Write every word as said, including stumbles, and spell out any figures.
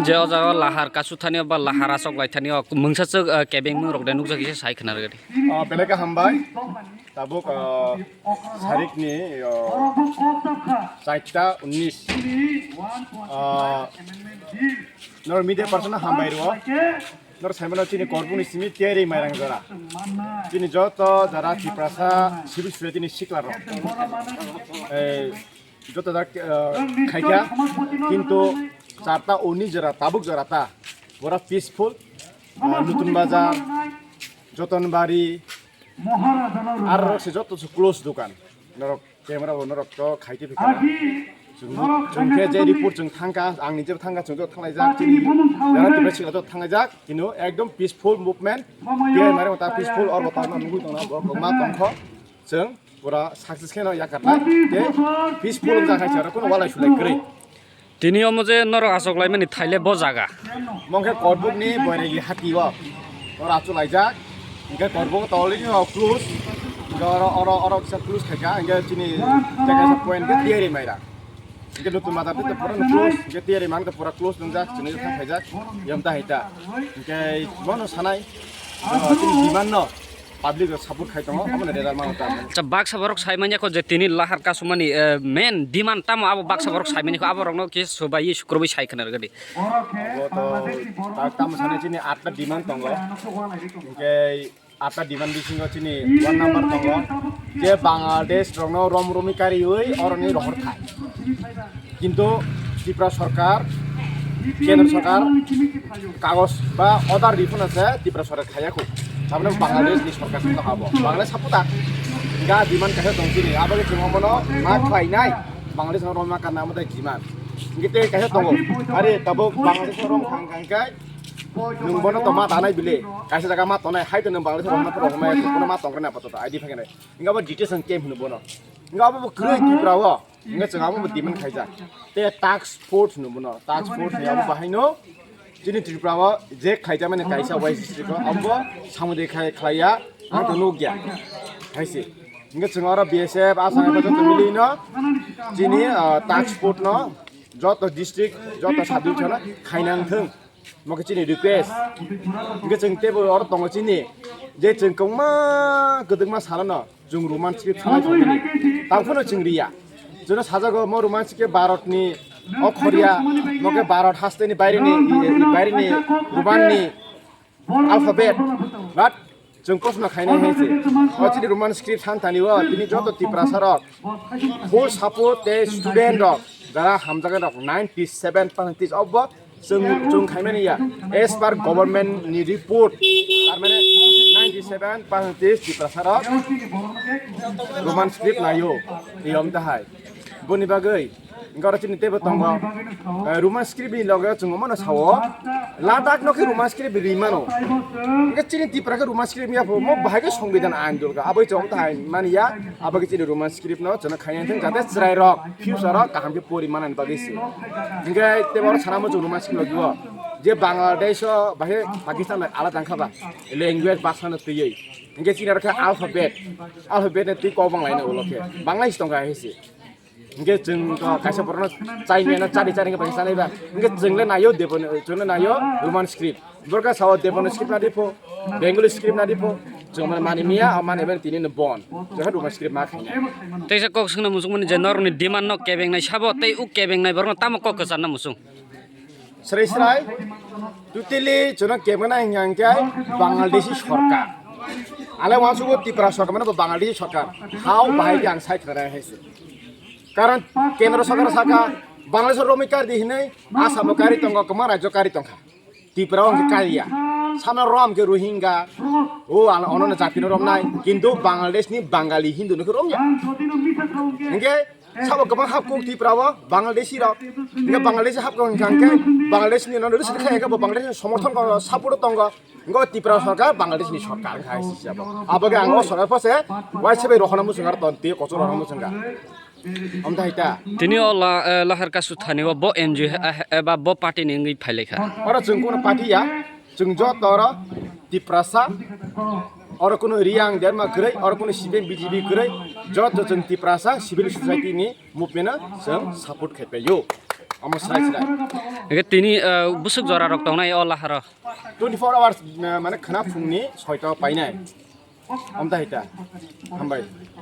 Je o jaga o lahar kasu thani o ba lahar asok lai thani o mungsa chwk, eh, kebeng mung rok de nukjak kisa sai khna rwgadi. Ah, belai khe hambai. Tabuk, ah, sarikni, ah, charta unnis. Ah, nor media person hambai rwo. Nor saimano chini korbuni simi tiyari mairang jora. Chini joto jara Tiprasa civil society ni sikla rok. Eh, joto jak, eh, khaikha, kintu charta uni jora, tabuk jora ta, bora peaceful, eh, Nutun Bazar, Jotonbari, ar rok se joto se close dukan, norok camera bo norok to khaite phikha. Chwng, chwng khe je report chwng thangkha, ang ni je thangkha, chwng joto thanglaijak, chini jara Tiprasa sikla joto thanglaijak, kino ekdom peaceful movement, tei mare ta peaceful, oro ta nugwi tongna bo ma tongkho, chwng pura success kheno yakarnai tei peaceful wngkha khe aro kuno walai sulai kwrwi. Tini omo je norok achok laimani thaile bo jaga. Mong khe Korbuk ni Boiregi hati o. Oro achuk laijak. Hingke Korbuk toli ni o close. Hingke oro, oro, oro kisa close khaika. Hingke chini jaga sa point khe tiyari maira. Hingke Nutun Bazar te pura close. Hingke tiyari man khe pura close nungjak. Chini thang khaijak. Yam ta hai ta. Hingke bono sanai. Chini demand no. Public rok support khai tongo, omo ni result mano ta. Acha, baksa borok sai manya kho je tini lahar kasumani, eh, main demand tamo abo baksa borok sai manya kho, abo rokno khe swbai sukrubwi sai khna rwgadi. Abo to tak tamo sani chini atta demand tongo. Hingke atta demand bisingo chini one number tongo. Je Bangladesh rokno rom romi kariwi oroni rohor khai. Kintu Tripura sorkar, kendro sorkar kagoj ba order rifuna se Tripura sorkar khaya kho. Tabone Bangladesh ni sorkar se habo. Bangladesh haputa ga demand kaisa tong chini. Abo ke chuma mono ma khlai nai. Bangladesh no roma karna mo dai demand. Hingke te kaisa tongo. Are tabuk Bangladesh no rom khang khang kai. Nung bono to ma tanai bile. Kaisa jaga ma tonai hai to nung Bangladesh roma to roma ma tong rena pato I D phai nai. Hingke abo detention camp hino bono. Hingke abo bo kwrwi Tripura o. Hingke chwng abo bo demand khaijak. Te task force hino bono. Task force ni abo bahai no. Chini Tripura o je khaijak mani kaisa wai district o abo bo samudi khai khlaiya. Ang to nukya. Haise. Hingke chwng oro B S F, Assam, joto mili no. Chini, ah, task force no. Joto district, joto sub division no khainang thung. Mo khe chini request. Hingke chwng teibo oro tongo chini. Je chwng kwbangma kwdwkma salono chwng Roman script sanai thangmani. Tangphano chwng riya. Chwngno sajago mo Roman script Bharat ni okhorya, mo khe Bharat haste ni baire ni, baire ni Roman ni alphabet. But chwng kosono khainai hai se. O chini Roman script han tani o, tini joto Tiprasa rok. Full support tei student rok, jara hamjaga rok ninety seven percentage obo chwng, chwng khaimani ya. As per government ni report, tar mane ninety seven percentage Tiprasa rok Roman script naio, tiyom tahai. Boni bagwi, hingke oro chini teibo tongo, eh, Roman script ni loge chwng omono sao, Ladakh no khe Roman script ri mano. Hingke chini Tripura khe Roman script ya pho, mo bahai khe Songbidan ain dol kha. Aboni chwng tahai mani ya, abo khe chini Roman script no chwng khaina thang jate chwrai rok, future rok kaham khe pori manani bagwi se. Hingke teibo oro sana muchung Roman script logi o. Je Bangladesh o bahai Pakistan bai alada wngkha ba, language bhasha no twiwi. Hingke chini oro khe alphabet, alphabet ni twi kok bang laina ulo khe. Bangla se tongkha hai se. Hingke chwng to kaisa borokno chaini ano chari chari hingke bai chanai ba. Hingke chwng le naio Debon-, chwng le naio Roman script. Borok sao Deboni script nadi pho, Bengali script nadi pho. Chwng mani mani miya, a mani ben tini no bon. Chwng Roman script ma khaina. Teisa kok swngna muchung mani je norokni demand no kebengnai sabo, tei u kebengnai borokno tamo kok kwcharna muchung. Srai srai, totally chwngno kebengna hingka hingke Bangladeshi sorkar. Ale wansugo Tripura sorkar mane bo Bangladeshi sorkar. Hao bahai ke ang sai khna hai se. Karon kendro sorkar saka Bangladesh romwi kari di hinui Assam o kari tongo, kwma rajyo kari tongkha. Tripura o hingke kariya. Samno rom ke Rohingya. O ano, ono no jati no romnai. Kintu Bangladesh ni Bangali Hindu no khe romya. Hingke Sabo kwbang hapkuk Tripura o Bangladeshi rok. Hingke Bangladeshi hapkuk hingka hingke Bangladeshi ni nono rwsini khe hingke bo Bangladeshi ni somorthon ko support o tongo. Hingke Tripura sorkar Bangladeshi ni sorkar hingka hai sisi abo. Abo khe ang o sorkar pose waisa bai rohorna muchunga tonti kochok rohorna muchunga. Amtha hita. Tini o la, eh, lahar kasu thani o bo N G O, eh, eba bo party ni wngwi phailaikha. Oro chwng kuno party ya. Chwng joto oro Tiprasa, oro kuno Reang derma kwrwi, oro kuno C P M B J P kwrwi, joto chwng Tiprasa civil society ni movement no chwng support khai paio. Omo srai srai. Hingke tini, ah, busuk jora rok tongnai o laharo. Twenty four hours, ah, mane khwna phungni soita painai. Amta hita. Hambai.